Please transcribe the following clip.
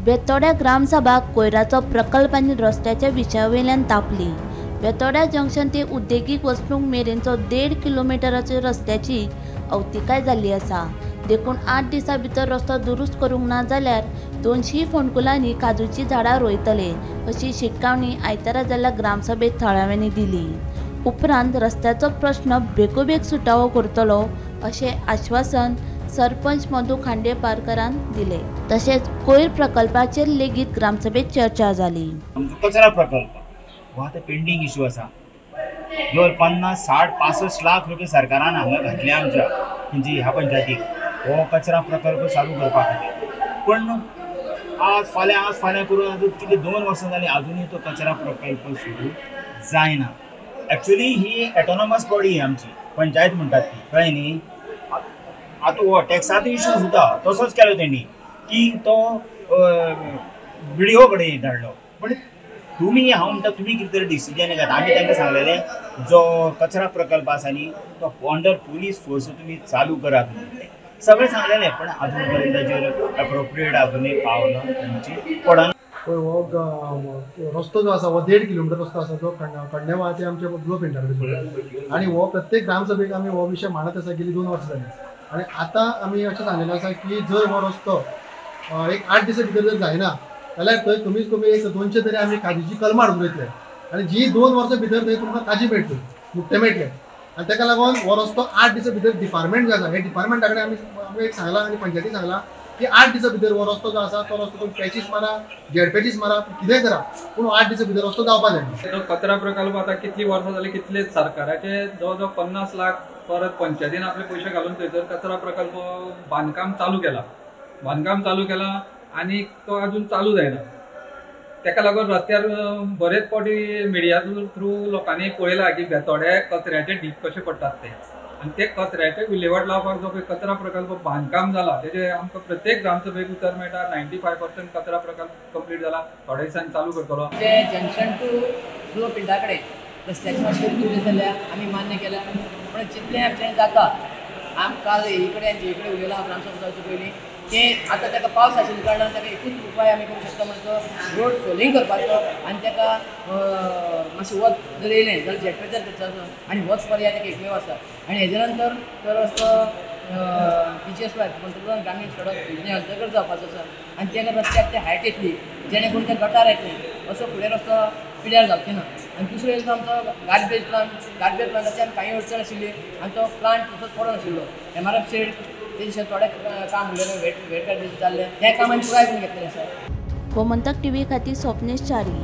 बेतोड्या ग्रामसभा कोयराचो प्रकल्प आनी रस्त्याच्या विशयावयल्यान तापली. बेतोड्या जंक्शन ते उद्देगीक वसणूक मेरेनचो 1.5 किलोमिटराच्या रस्त्याची अवतिकाय जाल्ली आसा. देखून 8 दिसां भितर रस्तो दुरुस्त करूंक ना जाल्यार 200 फोंडकुलांनी काजूची झाडां रोयतले अशी शिटकावणी आयतारा जाल्ल्या ग्रामसभेत थळाव्यांनी दिली. उपरांत रस्त्याचो प्रश्न बेगोबेग सुटावो करतलो अशें आश्वासन सरपंच मधू खांडेपारकरान दिले. तशेंच कोयर प्रकल्पाचेर लेगीत ग्रामसभेत चर्चा जाली. कचरा प्रकल्प हो आतां पेंडींग इशू आसा. जवळ 50, 60, 65 लाख रुपये सरकारान हांगा घातले आमच्या म्हणजे ह्या पंचायतीक हो कचरा प्रकल्प चालू करपा खातीर. पण आज फाल्यां करून आतां कितले 2 वर्सां जालीं अजुनूय तो कचरा प्रकल्प सुरू जायना. एक्चुअली ही एटोनॉमस बॉडी आमची पंचायत म्हणटात ती, कळ्ळें न्ही. आतां हो टॅक्साचो इशू सुद्दां तसोच केलो तेणी की तो बिडिओ कडेन धाडलो. पण तुमी हांव म्हणटा तुमी कितें तरी डिसिजन घेता. आमी तांकां सांगलेलें जो कचरा प्रकल्प आसा न्ही तो अंडर पुलीस फोर्स तुमी चालू करात म्हणून तें सगळें सांगलेलें. पण अजून पर्यंत ताचेर एप्रोप्रिएट अजुनूय पावलां तांची पडना. हो रस्तो जो आसा हो 1.5 किलोमिटर रस्तो आसा जो कण्णेवा ते आमच्या ब्लो पेंटा कडेन, आनी हो प्रत्येक ग्रामसभेक आमी हो विशय मांडत आसा गेली 2 वर्सां जाली. आनी आतां आमी अशें सांगलेलें आसा की जर हो रस्तो एक 8 दिसां भितर जर जायना जाल्यार थंय कमीत कमी एक 200 तरी आमी काजीची कलमां हाडून रोयतले आनी जी 2 वर्सां भितर थंय तुमकां काजी मेळटली, मुक्ते मेळटले. आनी ताका लागून हो रस्तो 8 दिसां भितर डिपार्टमेंट जो आसा हे डिपार्टमेंटा कडेन आमी एक सांगलां आनी पंचायती सांगलां की 8 दिसां भितर हो रस्तो जो आसा तो रस्तो तुमी पॅचीस मारा, जेड पॅचीस मारा, कितेंय करा, पूण 8 दिसां भितर रस्तो जावपा जाय. तो कचरा प्रकल्प आतां कितली वर्सां जाली, कितले सरकाराचे जवळ जवळ 50 लाख परत पंचायतीन आपले पयशे घालून थंयसर कचरा प्रकल्प बांदकाम चालू केला, आनी तो अजून चालू जायना. ताका लागून रस्त्यार बरेच फावटी मिडिया थ्रू लोकांनी पळयलां की बेतोड्या कचऱ्याचे ढीक कशे पडटात ते, आनी ते कचऱ्याचे विलेवाट लावपाक जो पळय कचरा प्रकल्प बांदकाम जाला तेजे आमकां प्रत्येक ग्रामसभेक उतर मेळटा. 95% कचरा प्रकल्प कंप्लीट जाला, थोड्या दिसांनी चालू करतलो. जे जंक्शन टू ब्लो पिंडा कडेन रस्त्याची मातशी दुरुस्ती जाल्या आमी मान्य केल्या, पूण जितलें आमच्यान जाता आम काल हे कडेन जे कडेन उलयलां ग्रामसभा जावचे पयलीं की आतां ताका पावस आशिल्ल्या कारणान ताका एकूच उपाय आमी करूंक शकता म्हणटा तो रोड सोलिंग करपाचो आनी ताका मातशें वत जर येयलें जाल्यार जेट पॅचर करपाचो आनी होच पर्याय ताका एकमेव आसा. आनी हेजे नंतर तो रस्तो PGSY पंतप्रधान ग्रामीण सडक योजने अंतर्गत जावपाचो आसा आनी त्या रस्त्याक ते हायट येतली जेणे करून ते गटार येतलें, असो फुडें रस्तो पिड्यार जावचें ना. आनी दुसरो येयलो आमचो गार्बेज प्लांट, गार्बेज प्लांटाची आमी कांय अडचण आशिल्ली आनी तो प्लांट तसोच पडून आशिल्लो. MRF shade तेजे थोडें काम उरलेलें, वेट गार्बेज जाल्लें, हें काम आमी पुराय करून घेतलेलें आसा. गोमंतक टीव्ही खातीर स्वप्नेश च्यारी.